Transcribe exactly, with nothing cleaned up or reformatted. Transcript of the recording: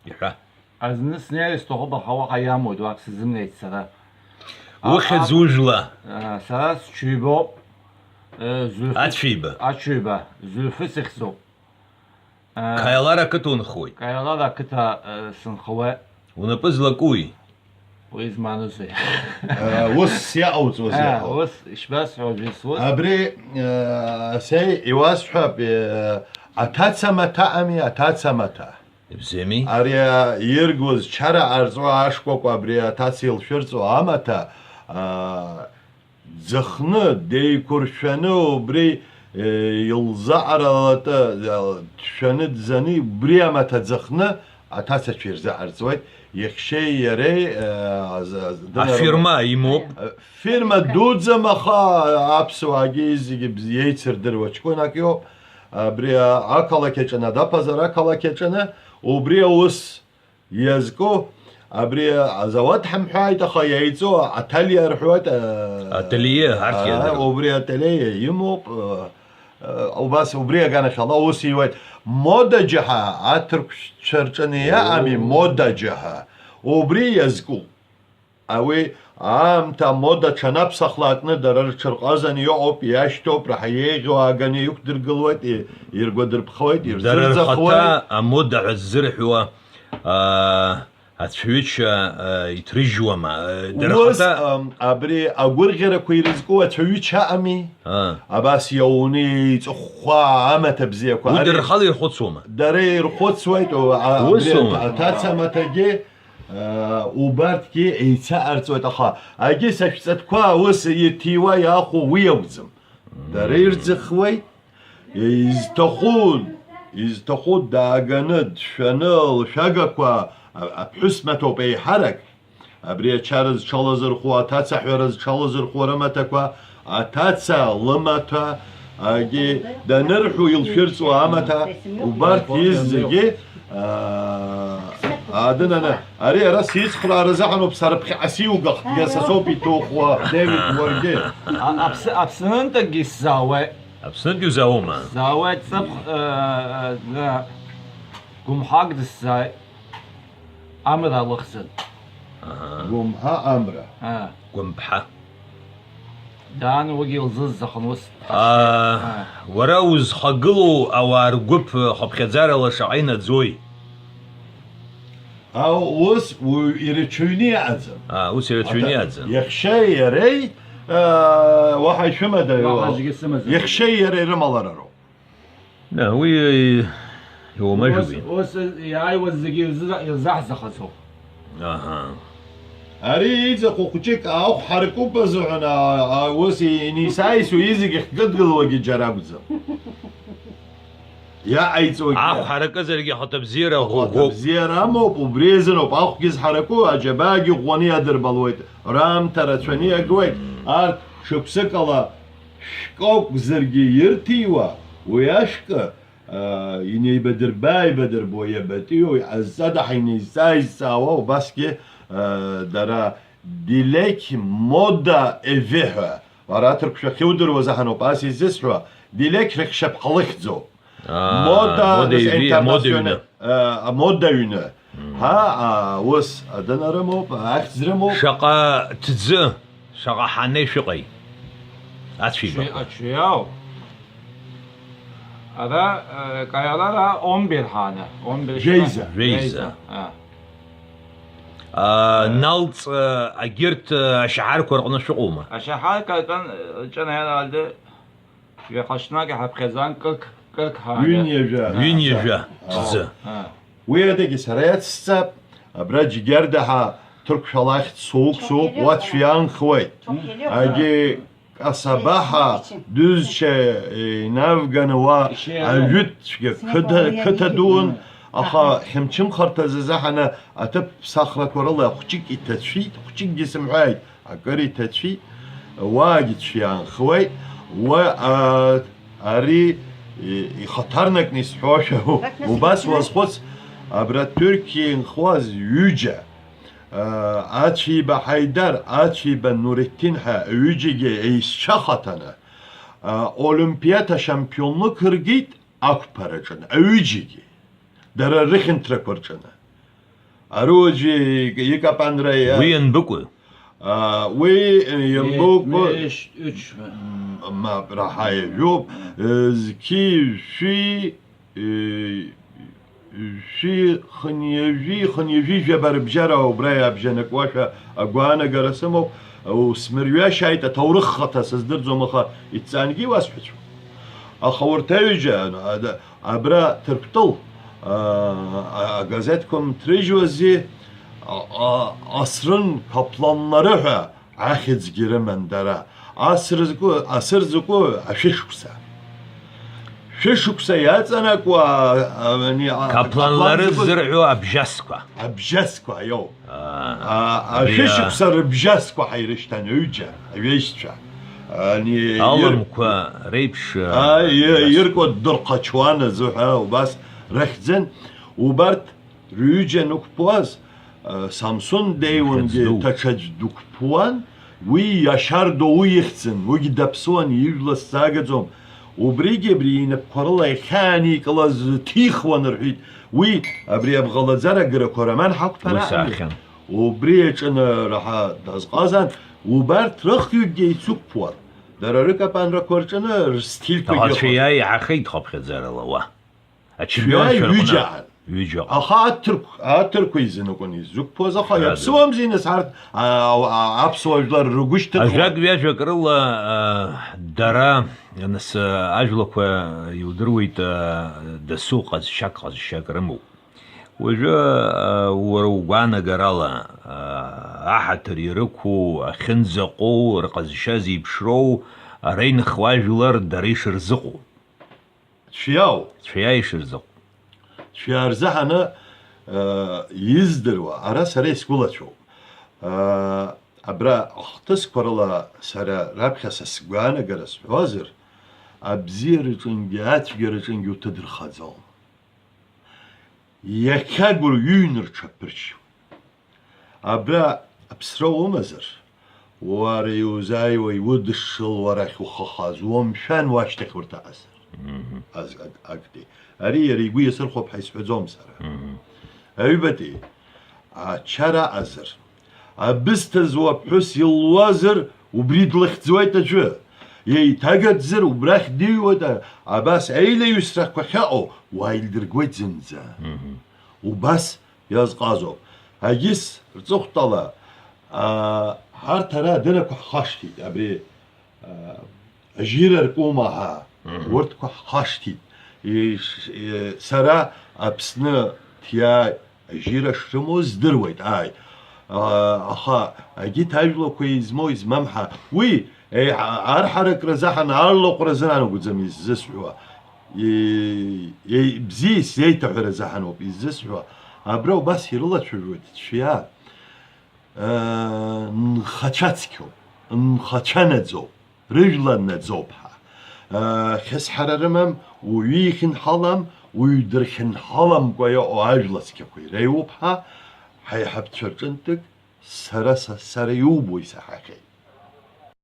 Иҳәа. Азны снеир сҭахуп, аха уаҟа иамуит, уахь сзымнеит сара. Ухьӡ ужәла. А, сара сҽыҩбоуп. Э, Зульф- Ацәеиба. Ачыҩба, Зульфы сыхьӡуп. Э, Каялар ақыҭа унхоит. Каялар ақыҭа, э, сынхауеит. Унапы злакуи? Уи зманузеи? Ус иаҟауҵозеи Э, ҳәа. Ус, ишбасҳәо, ус. Абри э, сеи иуасҳәап, э, аҭаца маҭа ами, аҭаца маҭа. Ибземи? Ари иргоз чара ҟарҵо ашкәакәа абри аҭаца илшәырҵо амаҭа, а, ӡыхны, деиқәыршәаны убри, э, илзаҟаралатәы, э, дшәаны дӡаны убри амаҭа ӡыхны аҭацацәа ирзаҟарҵуеит, иахьшьеи иареи, э, з- з- дынарыма- Афирма имоуп. Фирма дуӡӡам, аха аԥсуаагьы зегьы бз- еицырдыруа ҷкәынак иоуп. Абри а- ақалақь аҿы, адаԥазар ақалақь аҿы, убри аус иазку, абри азауад ҳамҳәааит, аха иаиҵо аҭалиа рҳәоит, а- Ателье, арҭ а- иадыруа. Убри ателье имоуп, а- а- убас убри аганахьала аус иуеит. Мода џьаҳа аҭырқәшәцәа рҿы иаами, мода џьаҳа. Убри иазку. Уи аамҭа амода ҽанаԥсахлакны дара рҽырҟазаны иҟоуп, иашьҭоуп, раҳа еиӷьу ааганы иқәдыргылоит, и- иргәадырԥхоит, Дара ирзырӡахуеит. Рхаҭа амода ҳәа ззырҳәуа, аа, ацәаҩыча, аа, иҭрыжьуама? Дара Ус, рхаҭа. ам, абри агәырӷьарақәа ирызку ацәаҩыча ами, Аа. Абас иауны еиҵыхәхәа амаҭа бзиақәа. Уи Ари- дара рхала ирхәыцуама? Дара ирхәыцуеит, о, а- Ус абри аума? Аҭаца амаҭагьы, а, убарҭгьы еицаҟарҵоит, аха агьыс ашәҵатәқәа ус иҭиуа иаахәо уи акәӡам. Дара ирӡахуеит, изҭаху, изҭаху дааганы, дшәаны, лшәагақәа, а- аԥҳәыс маҭәоуп еиҳарак, абри ачара зҽалазырхәуа, аҭаца ҳәара зҽалазырхәуа рымаҭақәа, аҭаца лымаҭәа, агьи данырҳәо илшәырҵуа амаҭа, убарҭ изегьы, аа, адынаны, ари ара сицхраара азыҳәаноуп, сара ԥхьаҟа сиугахтгьы са соуп иҭухуа, Девид, уаргьы. А- Аԥсы- Аԥснынтәгьы сзаауеит. Аԥснынтәи узааума? Сзаауеит, сыԥх, э, э, э, гәымҳак дысзааит. Амра лыхьӡын. Аҳа. Гәымҳа амра. А, Гәымԥҳа. Даан уигьы лзызӡахын ус. Аа, А. Уара узхагылоу ауаа ргәыԥ хыԥхьаӡарала шаҟа инаӡои? Ау, ус уаҩ ирацәаҩны иаҟаӡам. Аа, ус ирацәаҩны иаӡам. Иахьшьеи иареи, аа, уаҳа ишәымадаҩу. Уаҳа аӡәгьы сымаӡам. Иахьшьеи иареи рымаларароуп. На, уи, уи иумажәуи? Ус, ус иааиуаз зегьы ирзы- ирзаҳзахаӡом. Аҳа. Ари иҵахо хәыҷык аахә ҳаракуп азыҳәан, а- а- ус инеисааисуа изегь ахькыдгылауагьы џьара акәӡам. Иаҟаиҵогьы. Ахә ҳаракызаргьы ахаҭабзиара Ахәа ӷәӷәоуп. бзиара амоуп, убри азыноуп ахәгьы зҳараку, аџьабаагьы ӷәӷәаны иадырбалуеит, раамҭа рацәаны иагоит, арҭ шықәсыкала шәкы акәзаргьы ирҭиуа, уи ашәкы, аа, инеибадырба-ааибадырбо иабатәиоу, иҟазҵада ҳәа инеизҵаа-ааизҵаауа, убасгьы, аа, дара Дилек Мода Эве ҳәа, уара аҭырқәшәа ахьудыруаз аҳаноуп ас изысҳәо, Дилек рыхьшьаԥҳа лыхьӡоуп. Аа, Мода, Мода ус Эве, интернационал-, Мода ҩны. а, а, Мода ҩны. Ҳа, а, ус, адынарымоуп, ахьӡрымоуп. Шаҟа ҭӡы, шаҟа ҳанеи шәыҟеи. Ацәибақәа. Аҽҩау. Ара, э, Каялара Омбер ҳаана. Омбер Жәеиза. Жәеиза. А. А, Налҵ, а, агьырҭ, а, ашьаҳарқәа рҟны шәыҟоума? Ашьаҳарка аҿан, ҿан аианалды, ҩаха ҽнак иҳаԥхьаӡан, кырк, кырк ҳаана. Ҩынҩажәа. Ҩынҩажәа ҭӡы. А. Уи адагьы сара иацсҵап, абра Џьгьарда ҳа Ҭырқәшәалахьтә соук-соук, уа цәиаанхуеит. Агьи Касабаҳа дәызшьа инавганы уа ажәытә цәгьа қыҭа, қыҭа дуун, аха хьымчымхарҭа зазаҳаны аҭыԥ ԥсахрақәа рыла хәҷык иҭацәит, хәҷыкгьы сымҳәааит, акыр иҭацәит, уаагьы цәиаанхуеит, уа, а, ари, и-, ихаҭарнакны исҳәошәа, убас уазхәыц, абра Ҭырқьиа инхуаз ҩыџьа, а, Ацәиба Ҳаидар, Ацәиба Нуретдин ҳәа ҩыџьагьы еишьцәа хаҭаны, а, Олимпиад ашьампион лықәыргеит ақәԥараҿы, аҩыџьагьы. Дара рыхьанҭрақәа рҿаны. Аруаӡәы ик-, икапанра иа-, Уи ианбыкәу? А, уи, э, ианбыкәу? М, мап, раҳа иажәоуп. Э, зқьи, жәшәи, э, жәшәи, хынҩажәи, хынҩажәи жәаба рыбжьара убра иабжьанакуашәа агәаанагара сымоуп. Усмырҩашьааит, аҭоурых хаҭа сыздырӡом, аха идҵангьы иуасҳәацәоуп. Аха урҭ аҩыџьа, ада-, Абра Ҭырқәтәыл, а, а, агазеҭқәа мҭрыжьуази, а, а, асрын қапланлары ҳәа ахьӡгьы рыман дара. Асыр зку, асыр зку ашәышықәса. Шәышықәса иаҵанакуа, а, ани, а, Қапланлары қаплан зку ззырҳәо абжьасқәа. Абжьасқәа, иоу. Аа, А, абри, а, ашәышықәса рыбжьасқәа ҳаирышьҭан ҩыџьа, аҩежьцәа. Ани, ир-, Аламқәа реиԥш, а, а, и-, абжьасқәа. Иркуа ддырхачуан азы ҳәа убас рыхьӡын. Убарҭ рҩыџьа анықәԥуаз, а, Самсон деиуангьы Иахьӡ ду. Ҭаҽаӡә дықәԥуан, уи иашьа Ардоу ихьӡын, уигьы даԥсуан, ижәла сзаагаӡом. Убригьы абри инапқәа рыла иахьааникылаз ҭихуан рҳәеит. Уи абри абӷалаӡара агырақәа роман ҳақәԥара Ус аҟами? Аахьан. Убри аҿынараҳа дазҟазан, убарҭ рыхҩыкгьы еицықәԥуан. Дара рыкапанрақәа рҿыны рстильқәагьы Аха ыҟан. Цәеиаа иаҳахеит хыԥхьаӡарала уа. Ачемпионцәа Цәеиаа рҟны. Ҩыџьа аан. Ҩыџьа ыҟан. Аха аҭырқә-, аҭырқәа изынукәан иззықәԥоз, аха Ҳәа иаԥсуамзи, нас, арҭ, а, а, а, аԥсуа жәлар рыгәышьҭырхуан. Ажәак-ҩажәак рыла, а, дара, нас, а, ажәлақәа иудыруеит, а, дасу ҟазшьак, ҟазшьак рымоуп. Уажәы, а, уара угәаанагарала, а, аҳаҭыр ирықәу, ахьынӡаҟоу, рҟазшьа зеиԥшроу, ара инхо ажәлар дара ишырзыҟоу. Цәиау. Цәиа ишырзыҟоу. Цәиа рзаҳаны, а, издыруа, ара сара исгәылацәоуп. А, абра ахҭысқәа рыла сара раԥхьа са сгәаанагара сҳәозар, абзиараҿынгьы ацәгьараҿынгьы уҭыдырхаӡом. Иахьа гәырҩыҩны рҽаԥыршьуеит. Абра аԥсра умазар, уара иузааиуа, иудышшыло арахь ухахаз, уамшәан уашьҭахь урҭ аҟазар. Мгм. Аз-, ак-, актәи. Ари иара игәы иасырхәап ҳәа исҳәаӡом сара. Мгм. Аҩбатәи, ачара аҟазар, абысҭа зуа ԥҳәыс илуазар, убри длыхьӡуеит аӡәы. Еиҭагаӡазар, убрахь дыҩуеит, а-, абас аилаҩсрақәа ахьыҟоу уааилдыргоит зынӡа. Мгм. Убас иазҟазоуп. Агьыс рҵыхәтәала, а, ҳарҭ ара адыррақәа ҳхашҭит, абри, а, ажьира ркума ҳәа, Мгм. Урҭқәа ҳхашҭит. Иш-, е, сара Аԥсны ҭиаа ажьира шрымоу здыруеит, ааи. А, аха агьыҭ ажәлақәа измоу измам ҳәа, уи, еиҳа-, арҳаракра заҳан, арлаҟәра азын анагәӡам иззысҳәуа. Е-, е-, бзиа исзеиҭаҳәара заҳаноуп иззысҳәо, абра убас ирылацәажәоит цәиа, э, нхацәа цқьоуп, нхацәа наӡоуп, рыжәла наӡоуп ҳәа. Э, хьысҳара рымам, уаҩы ихьынҳалам, уаҩ дырхьынҳаламкәа иҟоу ажәла цқьақәа иреиуоуп ҳәа, ҳаиҳабцәа рҿынтәык сара, са, сара иубо исаҳахьеит.